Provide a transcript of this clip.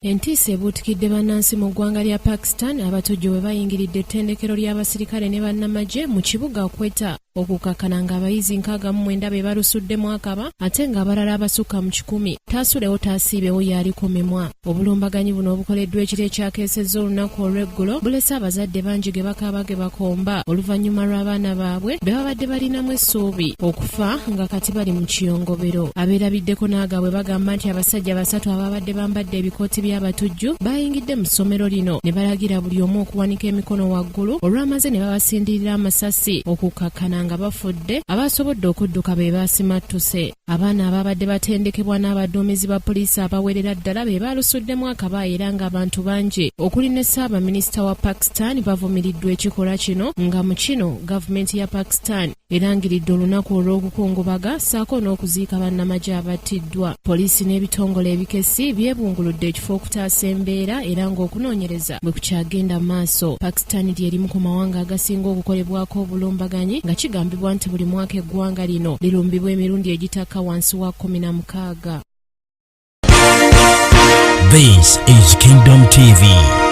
Entiisa ebuutikidde bannansi mu ggwanga lya Pakistan abatujju bwe bayingiridde ettendekero ly'abasirikale ne bannamagye mu kibuga Quetta okukakkana ng'abayizi 69 be balusuddemu akaba ate ng'abalala abasukka mu 100 taasulewo taasiibewo y'aliko mimwa. Obulumbaganyi buno obukoleddwa ekiro ekyakeesezza olunaku olw'eggulo bulese abazadde bangi ge bakaaba ge bakomba oluvannyuma lw'abaana baabwe be babadde balinamu essuubi okufa nga kati bali mu kiyongobero. Abeerabiddeko n'agaabwe bagamba nti abasajja basatu ababadde bambadde ebikooti by'abatujju bayingidde mu ssomero lino ne balagira buli omu okuwanika emikono waggulu, olwamaze ne babasindirira amasasi okukkakkana nga bafudde. Abasobodde okudduka be baasimattuse. Abaana ababadde batendekebwa n'abaduumizi ba poliisi abawerera ddala be baalusuddemu akaba, era ng'abantu bangi okuli ne ssaabaminisita wa Pakistan bavumiriddwa ekikolwa kino, nga mu kino gavumenti ya Pakistan erangiridde olunaku olw'okukungubaga ssaako n'okuziika bannamagye abattiddwa. Poliisi n'ebitongole ebikessi byebunguludde ekifo okutaasa embeera, era ng'okunoonyereza bwe kukyagenda mu maaso. Pakistan lyerimu ku mawanga agasinga okukolebwako obulumbaganyi, nga kigambibwa nti buli mwaka eggwanga lino lirumbibwa emirundi egitakka wansi wa 16. This is Kingdom TV.